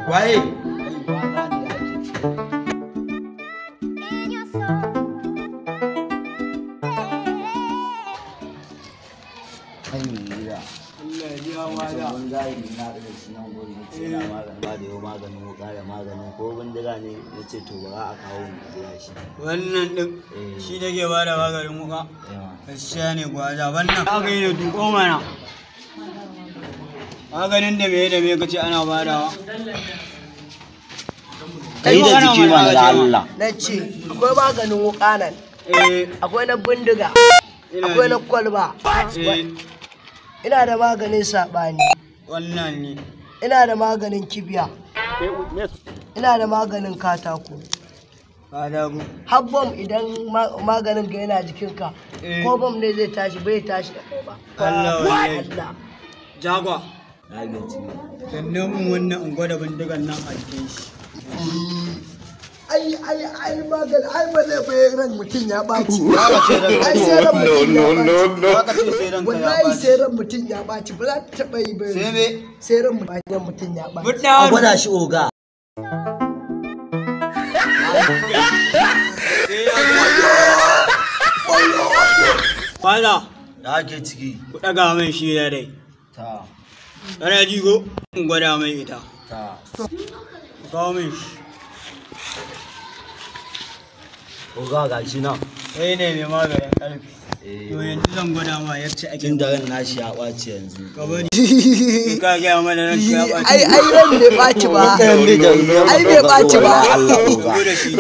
Waye? Kai mai gida. Allah ya biya wada. Wani zahiri na da shi nan gurin ya ce yana maganin ba da yau maganin wuka da maganin ko bindiga ne ya ce to ba za a kawo mu biya shi. Wannan din shi da ke bada maganin wuka. Gaskiya ne gwaza wannan. Aka yi da duko mana. Maganin da meye da meye kace ana badawa. Kai da jiki mana da Allah. Na ce akwai maganin wuka nan, akwai na bindiga, akwai na kwalba. Ina da maganin saɓani. Wannan ne. Ina da maganin kibiya. Ina da maganin katako. Katako. Har bom idan maganin ga yana jikinka, ko bom ne zai tashi bai tashi da kai ba. Allah wallahi. Allah. Jagwa. Na gaji. Sannan mun wannan in gwada bindigan nan a jikin shi. Ai ai ai magani ai ba zai bai ran mutum ya ɓaci. Ai sai ran mutum ya ɓaci. Wallahi sai ran mutum ya ɓaci ba za ta taɓa yi ba. Sai me? Sai ran mutum ya ɓaci. A gwada shi oga. Fada. Da ake ciki. Ku ɗaga mai shi da dai. Ta. Kana ji ko? In gwada mai ita. Ta. Ku kawo min shi. Oga ga shi nan. Kai ne mai maganin ƙarfi. To yanzu zan gwada ma yacce ake. Tun da ran nashi ya ɓaci yanzu. Ka bari. Ka gaya mana ranka ya ɓaci. Ai ai ran bai ɓaci ba. Ai bai ɓaci ba. Allah oga. Ka da shi.